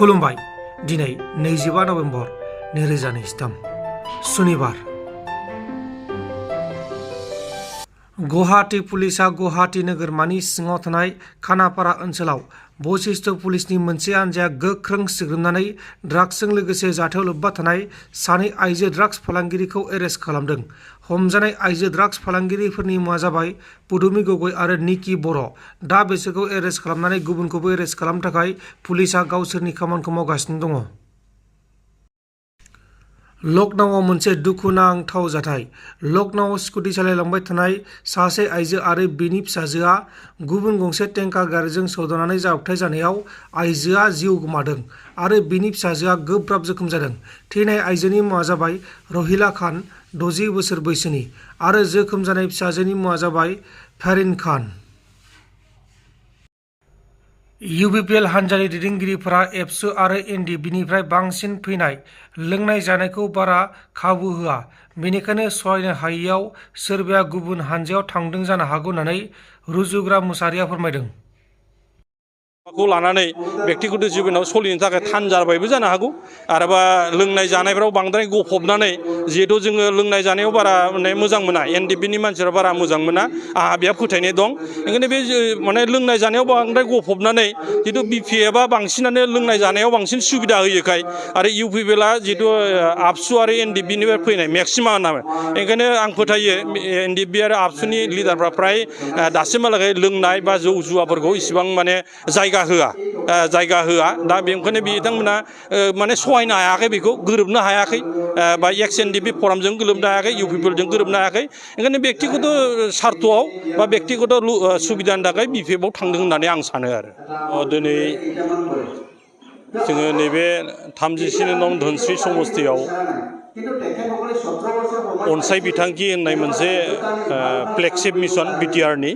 खुलुमबाय दिनै 25 नभेम्बर 2023 सुनिबार गुवाहाटी पुलिसा गुवाहाटी नोगोरमानि सिङाव थानाय खानापारा ओनसोलाव बशिष्ठ पुलिसनि मोनसे हानजाया गोख्रों सिग्रोमनानै ड्राग्सजों लोगोसे जाथायाव लोब्बा थानाय सानै आइजो ड्राग्स फालांगिरिखौ एरेस्ट खालामदों। हमजानाय आइजो ड्राग्स फालांगिरिफोरनि मुङा जाबाय पुदुमि गगৈ आरो निकि बर'। दा बिसोरखौ एरेस्ट खालामनानै गुबुनखौबो एरेस्ट खालामनो थाखाय पुलिसा गावसोरनि खामानिखौ मावगासिनो दङ। लखनऊआव मोनसे दुखुनांथाव जाथाय। लखनऊआव स्कुटि सालायलांबाय थानाय सासे आइजो आरो बिनि फिसाजोआ गुबुन गंसे टेंकार गारिजों सौदावनानै जाब्रबथाय जानायाव आइजोआ जिउ गोमादों आरो बिनि फिसाजोआ गोब्राब जोखोम जादों। थैनाय आइजोनि मुङा जाबाय रहिला खान, 60 बोसोर बैसोनि, आरो जोखोम जानाय फिसाजोनि मुङा जाबाय फारिन खान। इउपिपिएल हानजानि दैदेनगिरिफोरा एबसु आरो एनडिएफबिनिफ्राय बांसिन फैनाय लोंनाय जानायखौ बारा खाबु होआ, बेनिखायनो सहायनो हायैयाव सोरबाया गुबुन हानजायाव थांदों जानो हागौ होननानै रुजुग्रा मुसाहारिया फोरमायदों। खौ लानानै व्यक्तिगत जिबनाव सोलिनो थाखाय थान जाबायबो जानो हागौ आरोबा लोंनाय जानायफ्राव बांद्राय गफबनानै जिहेतु जोङो लोंनाय जानायाव बारा माने मोजां मोना, एनडिएफबिनि मानसिफ्रा बारा मोजां मोना, आंहा बेहा फोथायनाय दं। ओंखायनो बे माने लोंनाय जानायाव बांद्राय गफबनानै जितु बिपिएफआ बांसिनानो लोंनाय जानायाव बांसिन सुबिदा होयोखाय आरो इउपिपिएलआ जितु आबसु आरो एनडिएफबिनिफ्राय फैनाय मेक्सिमा होननानै, ओंखायनो आं फोथायो एनडिएफबि आरो आबसुनि लिडारफ्रा फ्राय दासिमहालागै लोंनाय बा जौ जुवाफोरखौ इसिबां माने जायगा होआ। दा बेनिखायनो बिथांमोना माने सहायनो हायाखै, बेखौ गोरोबनो हायाखै, बा एक्स एनडिएफबि फरामजों गोरोबनो हायाखै, इउपिपिएलजों गोरोबनो हायाखै। ओंखायनो व्यक्तिगत सार्थआव बा व्यक्तिगत सुबिदानि थाखाय बिपिएफआव थांदों होननानै आं सानो आरो। दिनै जोङो नैबे 37 नं धोनस्रि समस्तियाव अनसाय बिथांखि होननाय मोनसे फ्लेगशिप मिशन बिटिआरनि,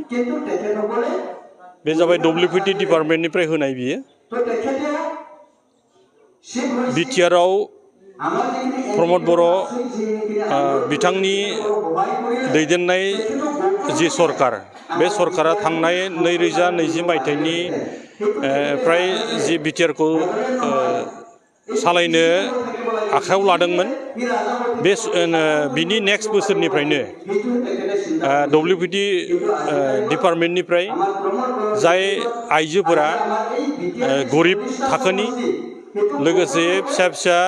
बे जाबाय डब्लिउपिटि डिपार्टमेन्टनिफ्राय होनाय बियो। बिटिआरआव प्रमद बर' बिथांनि दैदेननाय जि सरकार, बे सरकारा थांनाय 2020 मायथाइनि फ्राय जि बिटिआरखौ सालायनो आखायाव लादोंमोन, बे बिनि नेक्स्ट बोसोरनिफ्रायनो डब्लिउपिटि डिपार्टमेन्टनिफ्राय जाय आइजोफोरा गरिब थाखोनि, लोगोसे फिसा फिसा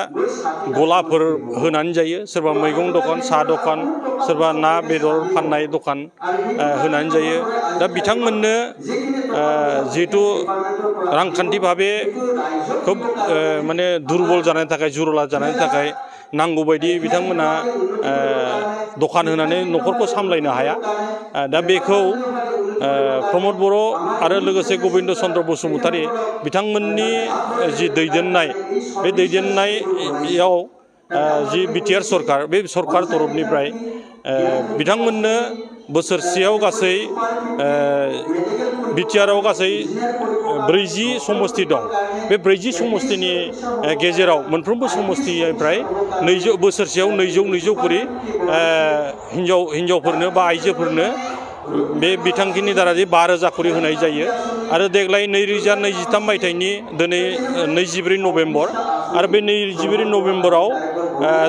गलाफोर होनानै जायो, सोरबा मैगं दखान, साहा दखान, सोरबा ना बेदर फाननाय दखान होनानै जायो। दा बिथांमोननो जिहेथु रांखान्थि भाबे खोब माने दुरबल जानायनि थाखाय, जुरुला जानायनि थाखाय नांगौबायदि बिथांमोना दखान होनानै न'खरखौ सामलायनो हाया। दा बेखौ प्रमद बर' आरो लोगोसे गबिन्द चन्द्र बसुमतारी बिथांमोननि जि दैदेननाय, बे दैदेननायाव जि बिटिआर सरकार, बे सरकार तरफनिफ्राय बिथांमोननो बोसोरसेयाव गासै बिटिआरआव गासै 40 समस्ति दं। बे 40 समस्तिनि गेजेराव मोनफ्रोमबो समस्तिनिफ्राय बोसोरसेयाव 200 करि हिन्जावफोरनो बा आइजोफोरनो बे बिथांखिनि दारा 5,000 करि होनाय जायो। आरो देग्लाय 2023 मायथाइनि दिनै 24 नभेम्बर, आरो बे 24 नभेम्बराव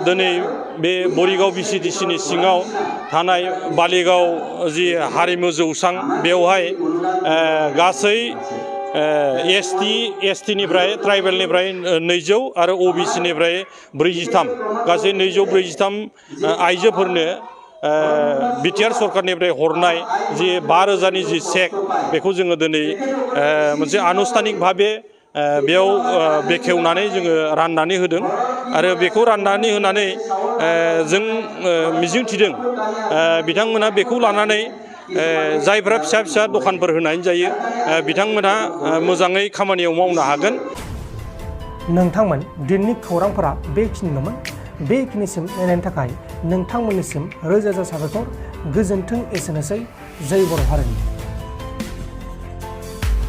दिनै बे बरिगाव भिसिडिसिनि सिङाव थानाय बालिगाव जि हारिमु जौसां, बेवहाय गासै एसटिनिफ्राय ट्राइबेलनिफ्राय 200 आरो अबिसिनिफ्राय 43, गासै 243 आइजोफोरनो बिटिआर सरकारनिफ्राय हरनाय जि 5,000नि जि चेक, बेखौ जोङो दिनै मोनसे आनुষ্ঠাनिक भाबे बेयाव बेखेवनानै जोङो राननानै होदों। आरो बेखौ राननानै होनानै जों मिजिंथिदों बिथांमोना बेखौ लानानै जायफ्रा फिसा फिसा दखानफोर होनानै जायो, बिथांमोना मोजाङै खामानियाव मावनो हागोन। नोंथांमोन दिननि खौरांफोरा बेखिनिल'मोन। बेखिनिसिम नायनायनि थाखाय नोंथांमोननिसिम रोजा रोजा साबायखर। गोजोन्थों। एसेनोसै। जय बर' हारिनि।